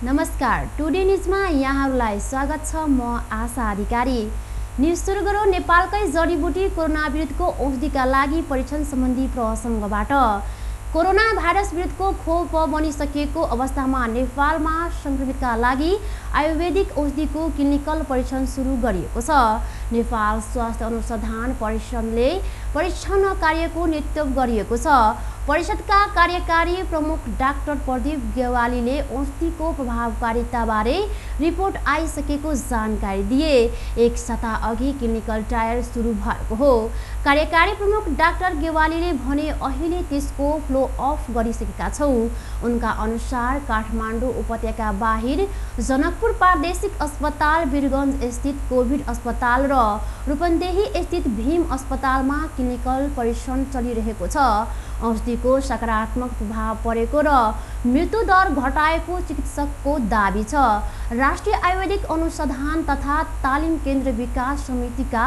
नमस्कार, टुडे न्युजमा यहाँहरूलाई स्वागत छ। म आशा अधिकारी। न्युज सुरु गरौँ नेपालकै जडीबुटी कोरोना विरुद्धको औषधिका लागि परीक्षण सम्बन्धी प्रसङ्गबाट। कोरोना भाइरस विरुद्धको खोप बनिसकेको अवस्थामा नेपालमा संक्रमितका लागि आयुर्वेदिक औषधिको क्लिनिकल परीक्षण सुरु गरिएको छ। नेपाल स्वास्थ्य अनुसन्धान परिषदले परीक्षण कार्यको नेतृत्व गरिएको छ। परिषदका कार्यकारी प्रमुख डाक्टर प्रदीप गेवालीले औषधिको प्रभावकारिताबारे रिपोर्ट आइसकेको जानकारी दिए। एक साता अघि क्लिनिकल ट्रायल सुरु भएको हो। कार्यकारी प्रमुख डाक्टर गेवालीले भने अहिले त्यसको फ्लो अफ गरिसकेका छौँ। उनका अनुसार काठमाडौँ उपत्यका बाहिर जनकपुर प्रादेशिक अस्पताल, वीरगञ्ज स्थित कोभिड अस्पताल र रूपन्देही स्थित भीम अस्पतालमा क्लिनिकल परीक्षण चलिरहेको छ। औषधिको सकारात्मक प्रभाव परेको र मृत्यु दर घटाएको चिकित्सकको दाबी छ। राष्ट्रिय आयुर्वेदिक अनुसन्धान तथा तालिम केन्द्र विकास समितिका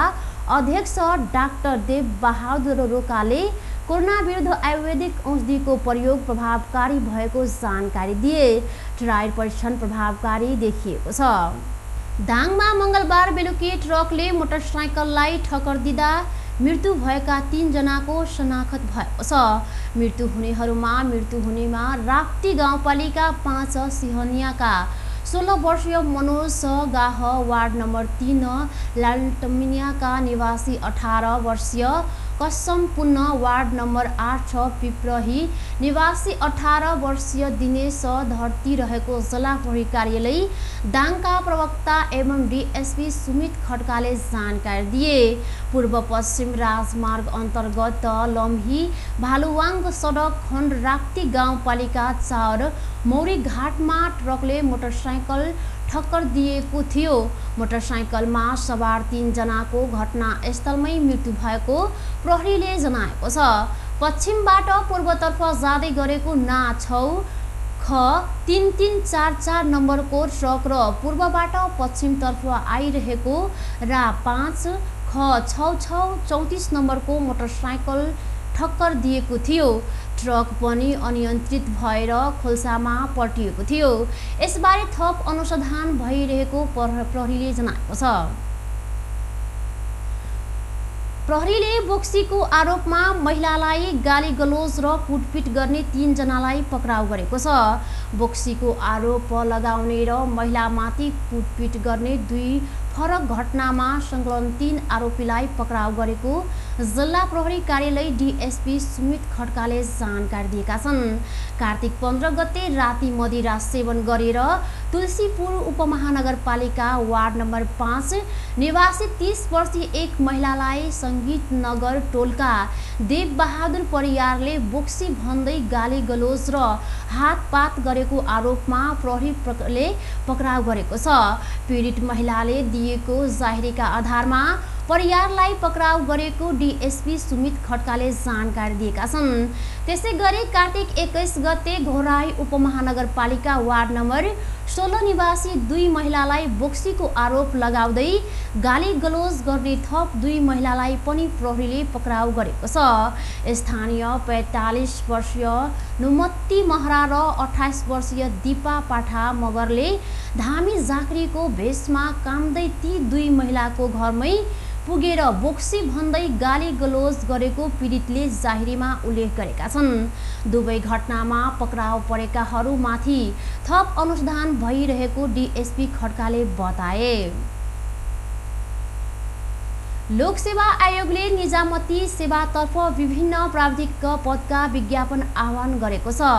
अध्यक्ष डाक्टर देव बहादुर रोकाले कोरोना विरुद्ध आयुर्वेदिक औषधिको प्रयोग प्रभावकारी भएको जानकारी दिए। ट्रायल परीक्षण प्रभावकारी देखिएको छ। दाङमा मंगलबार बेलुकी ट्रकले मोटरसाइकललाई ठक्कर दिँदा मृत्यु भएका 3 जनाको शनाखत भएको छ। मृत्यु हुनेमा राप्ती गाउँपालिका 5 सिंहनियाका 16 वर्षीय मनोज गाह, वार्ड नम्बर 3 लालटमिनियाका निवासी 18 वर्षीय कसम पुन्न, वार्ड नम्बर 8 पिप्रही निवासी 18 वर्षीय दिनेश धरती रहेको जिल्ला प्रहरी कार्यालय दाङका प्रवक्ता एवं डीएसपी सुमित खड्काले जानकारी दिए। पूर्व पश्चिम राजमार्ग अन्तर्गत लम्ही भालुवाङ सडक खण्ड राप्ती गाउँपालिका 4 मौरी घाटमा ट्रकले मोटरसाइकल ठक्कर दिएको थियो। मोटरसाइकलमा सवार 3 जनाको घटनास्थलमै मृत्यु भएको प्रहरीले जनाएको छ। पश्चिमबाट पूर्वतर्फ जाँदै गरेको ना 6 ख 3344 नम्बरको ट्रक र पूर्वबाट पश्चिमतर्फ आइरहेको रा 5 ख 6634 नम्बरको मोटरसाइकल ठक्कर दिएको थियो। ट्रक पनि अनियन्त्रित भएर खोल्सामा पल्टिएको थियो। यसबारे थप अनुसन्धान भइरहेको प्रहरीले जनाएको छ। प्रहरीले बोक्सीको आरोपमा महिलालाई गाली गलोज र कुटपिट गर्ने 3 जनालाई पक्राउ गरेको छ। बोक्सीको आरोप लगाउने र महिलामाथि कुटपिट गर्ने 2 फरक घटनामा संलग्न 3 आरोपीलाई पक्राउ गरेको जिल्ला प्रहरी कार्यालय डीएसपी सुमित खड्काले जानकारी दिएका छन्। कार्तिक 15 गते राति मदिरा सेवन गरेर तुलसीपुर उपमहानगरपालिका वार्ड नम्बर 5 निवासी 30 वर्षीय एक महिलालाई सङ्गीत नगर टोलका देव बहादुर परियारले बोक्सी भन्दै गाली गलोज र हातपात गरेको आरोपमा प्रहरीले पक्राउ गरेको छ। पीडित महिलाले दिएको जाहेरीका आधारमा परियारलाई पक्राउ गरेको डीएसपी सुमित खड्काले जानकारी दिएका छन्। त्यसैगरी कार्तिक 21 गते घोराई उपमहानगरपालिका वार्ड नम्बर 16 निवासी 2 महिलालाई बोक्सीको आरोप लगाउँदै गाली गलोज गर्ने थप 2 महिलालाई पनि प्रहरीले पक्राउ गरेको छ। स्थानीय 45 वर्षीय नुमत्ती महरा र 28 वर्षीय दिपा पाठा मगरले धामी झाँक्रीको भेषमा कामदै ती 2 महिलाको घरमै पुगेर बोक्सी भन्दै गाली गलोज गरेको पीडितले जाहेरीमा उल्लेख गरेका छन्। दुवै घटनामा पक्राउ परेकाहरूमाथि थप अनुसन्धान भइरहेको डीएसपी खड्काले बताए। लोकसेवा आयोगले निजामती सेवातर्फ विभिन्न प्राविधिक पदका विज्ञापन आह्वान गरेको छ।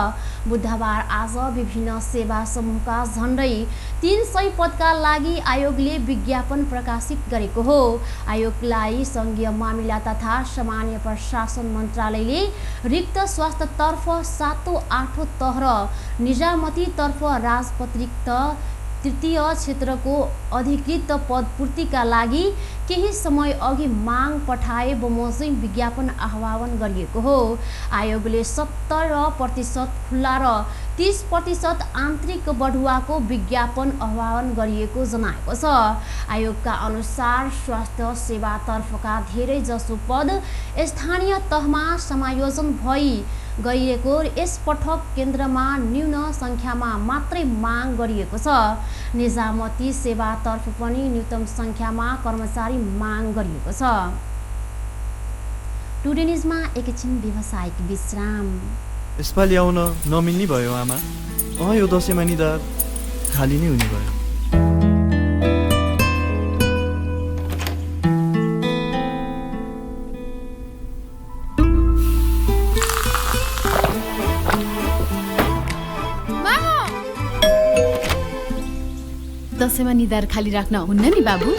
बुधबार आज विभिन्न सेवा समूहका झण्डै 300 पदका लागि आयोगले विज्ञापन प्रकाशित गरेको हो। आयोगलाई संघीय मामिला तथा सामान्य प्रशासन मन्त्रालयले रिक्त स्वास्थ्यतर्फ 7औं 8औं तह र निजामतीतर्फ राजपत्रित तृतीय क्षेत्रको अधिकृत पदपूर्तिका लागि केही समय अघि माग पठाए बमोजिम विज्ञापन आह्वान गरिएको हो। आयोगले 70% खुल्ला र 30% आन्तरिक बढुवाको विज्ञापन आह्वान गरिएको जनाएको छ। आयोगका अनुसार स्वास्थ्य सेवातर्फका धेरै जसो पद स्थानीय तहमा समायोजन भई गरिएको यस पटक केन्द्रमा न्यून सङ्ख्यामा मात्रै माग गरिएको छ। निजामती सेवातर्फ पनि न्यूनतम सङ्ख्यामा कर्मचारी माग गरिएको छ। टुडे न्युजमा एकैछिन व्यावसायिक विश्राम। यसपालि आउन नमिल्ने भयो आमा। यो दसैँमा निधार खाली नै हुने भयो। दसैँमा निधार खाली राख्न हुन्न नि बाबु।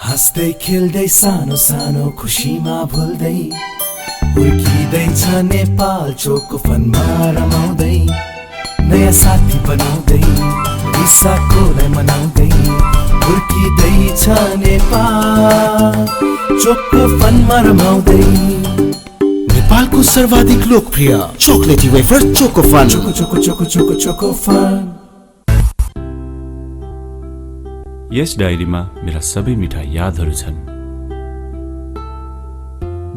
हाँस्दै खेल्दै सानो सानो खुसीमा भुल्दै हुर्किँदैछ नेपाल चोको फनमा रमाउँदै नयाँ साथी बनाउँदै विशाखोलाई मनाउँदै हुर्किँदैछ नेपाल चोको फनमा रमाउँदै। नेपालको सर्वाधिक लोकप्रिय chocolaty wafer choco fun. Choco choco choco choco choco fun. यस डायरीमा मेरा सबै मिठा यादहरू छन्।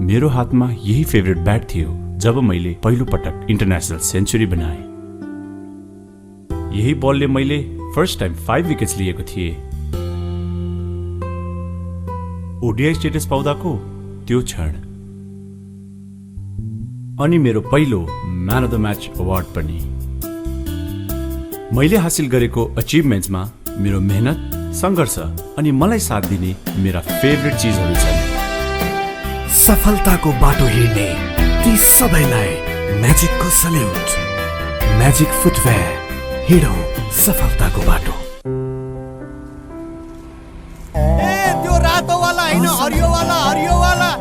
मेरो हातमा यही फेभरेट ब्याट थियो जब मैले पहिलो पटक इन्टरनेसनल सेन्चुरी बनाए। यही बलले मैले फर्स्ट टाइम 5 विकेट्स लिएको थिएँ। ओडिआई स्टेटस पाउँदाको त्यो क्षण अनि मेरो पहिलो man of the match award पनि। मैले हासिल गरेको अचिभमेन्ट्समा मेरो मेहनत, सङ्घर्ष अनि मलाई साथ दिने मेरा फेभरेट चिजहरू छन्। सफलताको बाटो हिँड्ने ती सबैलाई म्याजिकको सल्युट। म्याजिक फुटवेयर, हिँडौ सफलताको बाटो। त्यो रातो वाला हैन, हरियो वाला, हरियो वाला।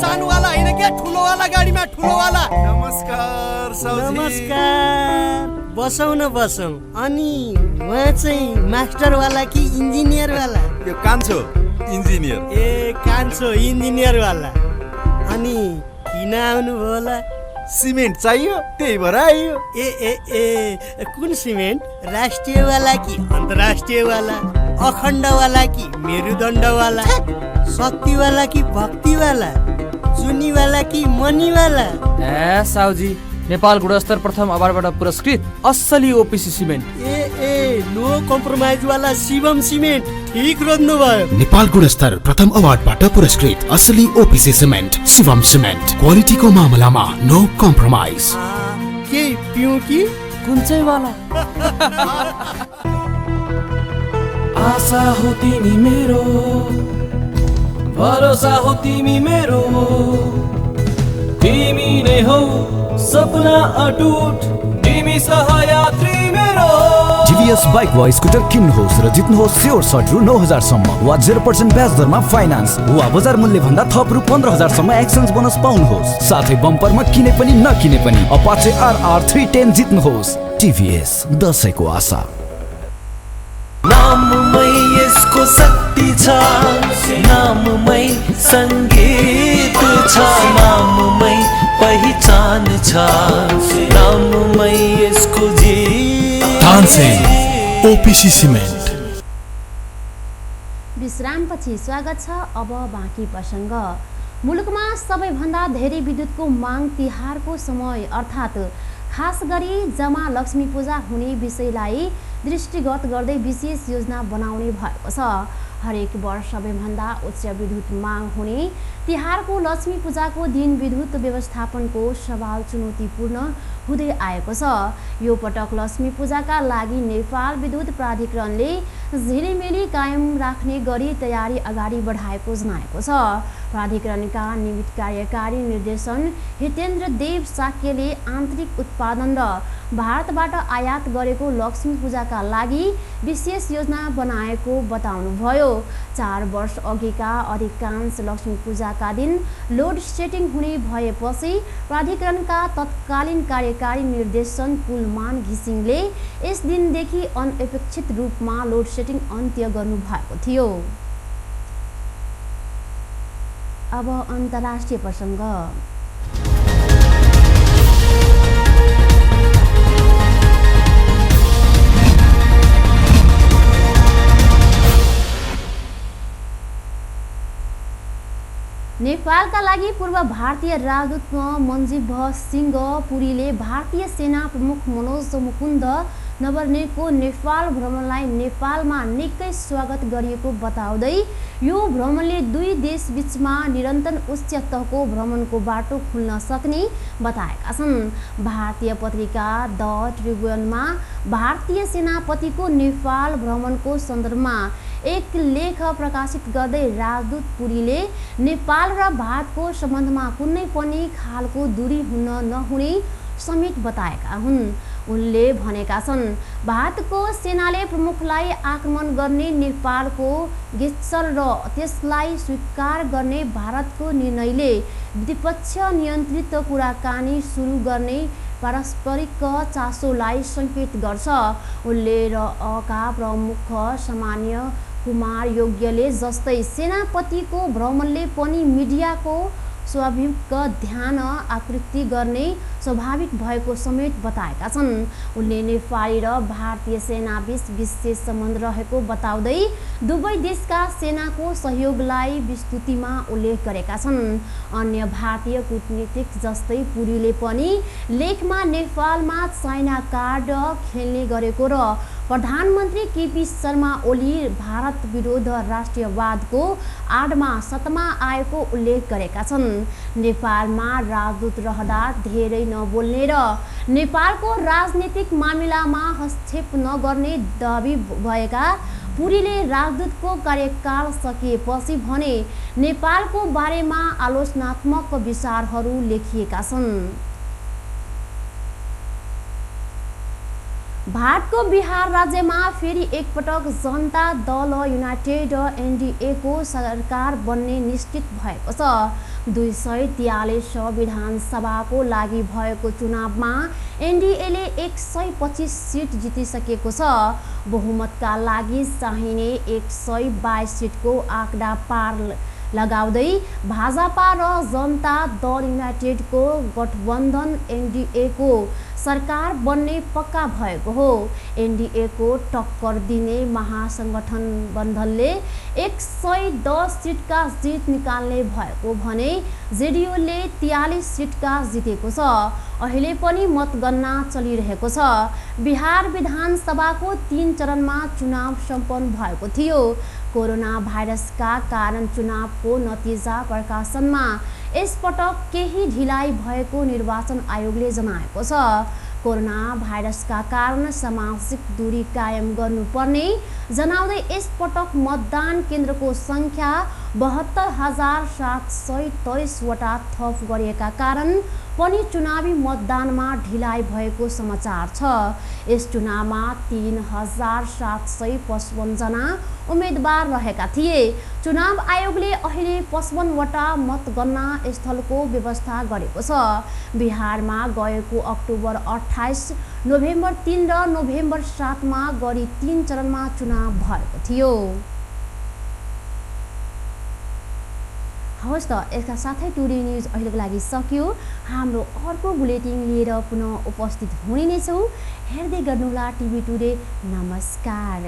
सानो वाला हैन के, ठुलो वाला गाडीमा ठुलो वाला। नमस्कार साउजी। नमस्कार। बसौ न बसौ। अनि उहाँ चाहिँ मास्टर वाला कि इन्जिनियर वाला? यो कान्छो इन्जिनियर। ए कान्छो इन्जिनियर वाला। अनि किन आउनु भयो होला? सिमेन्ट चाहियो त्यही भएर आइयो। ए ए ए कुन सिमेन्ट? राष्ट्रिय वाला कि अन्तर्राष्ट्रिय वाला? अखण्ड वाला कि मेरुदण्ड वाला? शक्ति वाला कि भक्ति वाला? चुनी वाला कि मनी वाला? ए साउजी, नेपाल गुणस्तर प्रथम अवार्डबाट पुरस्कृत असली ओपिसी सिमेन्ट। ए नो कम्प्रोमाइज वाला शिवम सिमेन्ट। ठीक रोज्नु भयो। नेपाल गुणस्तर प्रथम अवार्डबाट पुरस्कृत असली ओपिसी सिमेन्ट शिवम सिमेन्ट। क्वालिटीको मामलामा नो कम्प्रोमाइज। के पिउ कि कुन चाहिँ वाला? आशा हो तिमी मेरो, भरोसा हो तिमी मेरो, तिमी नै हौ सपना अटुट, तिमी सहयात्री मेरो। टिभीएस बाइक वा स्कुटर किन्नुहोस् र जित्नुहोस् स्योर सर्ट रु 9,000 सम्म वा 0% ब्याज दरमा फाइनान्स वा बजार मूल्य भन्दा थप रु 15,000 सम्म एक्सचेन्ज बोनस पाउनुहोस्। साथै बम्परमा किने पनि नकिने पनि अपाचे RR 310 जित्नुहोस्। टिभीएस, दशैंको आशा। नाममै यसको शक्ति छ, नाममै संगीत छ, नाममै पहिचान छ, नाममै यसको जीत। Tansen OPC cement. विश्रामपछि स्वागत छ। अब बाँकी प्रसङ्ग। मुलुकमा सबैभन्दा धेरै विद्युतको माग तिहारको समय अर्थात् खास गरी जमा लक्ष्मी पूजा हुने विषयलाई दृष्टिगत गर्दै विशेष योजना बनाउने भएको छ। हरेक वर्ष सबैभन्दा उच्च विद्युत माग हुने तिहारको लक्ष्मी पूजाको दिन विद्युत व्यवस्थापनको सवाल चुनौतीपूर्ण हुँदै आएको छ। यो पटक लक्ष्मी पूजाका लागि नेपाल विद्युत प्राधिकरणले झिलिमिली कायम राख्ने गरी तयारी अगाडि बढाएको जनाएको छ। प्राधिकरणका निमित्त कार्यकारी निर्देशन हितेन्द्र देव साक्यले आन्तरिक उत्पादन र भारतबाट आयात गरेको लक्ष्मी पूजाका लागि विशेष योजना बनाएको बताउनुभयो। 4 वर्ष अघिका अधिकांश लक्ष्मी पूजाका दिन लोड सेटिङ हुने भएपछि प्राधिकरणका तत्कालीन कार्यकारी निर्देशन कुलमान घिसिङले यस दिनदेखि अनपेक्षित रूपमा लोड सेटिङ अन्त्य गर्नुभएको थियो। अब अन्तर्राष्ट्रिय प्रसङ्ग। नेपालका लागि पूर्व भारतीय राजदूत मन्जीभ सिंह पुरीले भारतीय सेना प्रमुख मनोज मुकुन्द नरवणेको नेपाल भ्रमणलाई नेपालमा निकै स्वागत गरिएको बताउँदै यो भ्रमणले दुई देशबीचमा निरन्तर उच्च तहको भ्रमणको बाटो खुल्न सक्ने बताएका छन्। भारतीय पत्रिका द ट्रिब्युनमा भारतीय सेनापतिको नेपाल भ्रमणको सन्दर्भमा एक लेख प्रकाशित गर्दै राजदूत पुरीले नेपाल र भारतको सम्बन्धमा कुनै पनि खालको दूरी हुन नहुने समेत बताएका हुन्। उनले भनेका छन्, भारतको सेनाले प्रमुखलाई आक्रमण गर्ने नेपालको गेस्चर र त्यसलाई स्वीकार गर्ने भारतको निर्णयले द्विपक्षीय नियन्त्रित कुराकानी सुरु गर्ने पारस्परिक चासोलाई सङ्केत गर्छ। उनले रका प्रमुख सामान्य कुमार योग्यले जस्तै सेनापतिको भ्रमणले पनि मिडियाको स्वाभाविक ध्यान आकृति गर्ने स्वाभाविक भएको समेत बताएका छन्। उनले नेपाली र भारतीय सेनाबीच विशेष सम्बन्ध रहेको बताउँदै दुवै देशका सेनाको सहयोगलाई विस्तृतिमा उल्लेख गरेका छन्। अन्य भारतीय कूटनीतिक जस्तै पुरीले पनि लेखमा नेपालमा चाइना कार्ड खेल्ने गरेको र प्रधानमन्त्री केपी शर्मा ओली भारत विरोध राष्ट्रियवादको आडमा सत्तामा आएको उल्लेख गरेका छन्। नेपालमा राजदूत रहँदा धेरै नबोल्ने र नेपालको राजनीतिक मामिलामा हस्तक्षेप नगर्ने दाबी भएका पुरीले राजदूतको कार्यकाल सकिएपछि भने नेपालको बारेमा आलोचनात्मक विचारहरू लेखिएका छन्। भारतको बिहार राज्यमा फेरि एकपटक जनता दल युनाइटेड एनडीएको सरकार बन्ने निश्चित भएको छ। 243 विधानसभाको लागि भएको चुनावमा एनडीएले 125 सिट जितिसकेको छ। बहुमतका लागि चाहिने 122 सिटको आँकडा पार लगाउँदै भाजपा र जनता दल युनाइटेडको गठबन्धन एनडीएको सरकार बन्ने पक्का भएको हो। एनडीएको टक्कर दिने महासंगठन बन्धनले 110 सिटका जित निकाल्ने भएको भने जेडीयूले 43 सिटका जितेको छ। अहिले पनि मतगणना चलिरहेको छ। बिहार विधानसभाको 3 चरणमा चुनाव सम्पन्न भएको थियो। कोरोना भाइरसका कारण चुनावको नतिजा प्रकाशनमा यसपटक केही ढिलाइ भएको निर्वाचन आयोगले जनाएको छ। कोरोना भाइरसका कारण सामाजिक दूरी कायम गर्नुपर्ने जनाउँदै यसपटक मतदान केन्द्रको सङ्ख्या 72,723 वटा थप गरिएका कारण पनि चुनावी मतदानमा ढिलाइ भएको समाचार छ। यस चुनावमा 3,755 जना उम्मेदवार रहेका थिए। चुनाव आयोगले अहिले 55 वटा मतगणना स्थलको व्यवस्था गरेको छ। बिहारमा गएको अक्टोबर 28, नोभेम्बर 3 र नोभेम्बर 7 मा गरी 3 चरणमा चुनाव भएको थियो। हवस् त, यसका साथै टुडे न्युज अहिलेको लागि सकियो। हाम्रो अर्को बुलेटिन लिएर पुनः उपस्थित हुने नै छौँ। हेर्दै गर्नुहोला टिभी टुडे। नमस्कार।